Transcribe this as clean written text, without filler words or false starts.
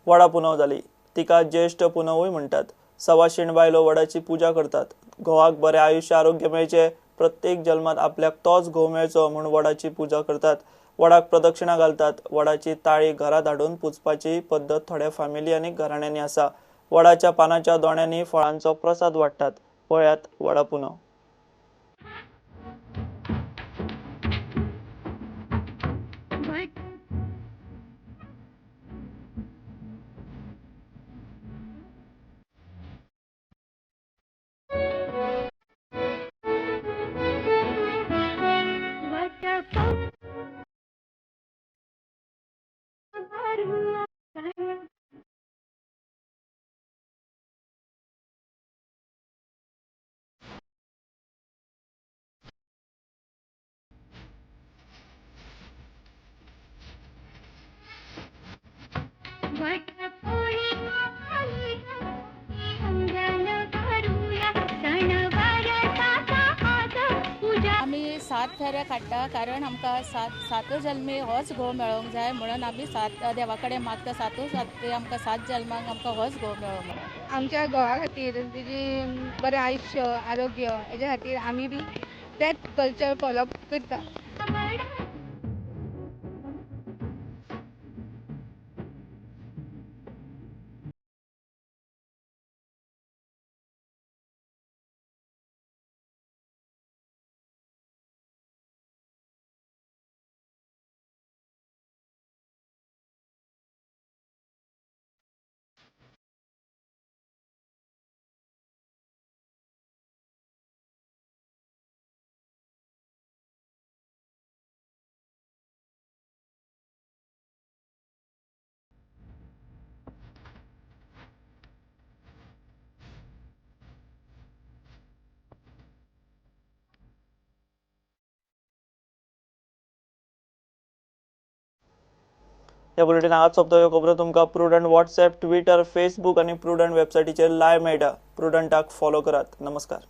वडा पुनव जाली. तिका ज्येश्ठ पुनवूय म्हणटात. सवाशीण बायलो वडाची पूजा करतात. घोवाक बरें आयुश्य आरोग्य मेळचें, प्रत्येक जल्मात आपल्याक तोच घोव मेळचो म्हूण वडाची पूजा करतात. वडाक प्रदक्षिणा घालतात. वडाची ताळी घरांत हाडून पुजपाची पद्दत थोड्या फामिली आनी घराण्यांनी आसा. वडाच्या पानाच्या दोण्यांनी फळांचो प्रसाद वांट्टात. पळयात वडा पुनव. आमी 7 फेरे काडटा कारण आमकां सात जल्मी होच घोव मेळोंक जाय म्हणून आमी 7 देवा कडेन मागता. सातूच आमकां 7 जल्मांक आमकां होच घोव मेळो म्हणून. आमच्या घोवा खातीर तेजी बरें आयुश्य आरोग्य हेज्या खातीर आमी बी तेच कल्चर फॉलो करता. ह्या बुलेटिन हांगाच सोंपता. ह्यो खबरो तुमकां प्रुडंट व्हॉट्सएप, ट्विटर, फेसबूक आनी प्रुडंट वेबसायटीचेर लायव्ह मेळटा. प्रुडंटाक फॉलो करात. नमस्कार.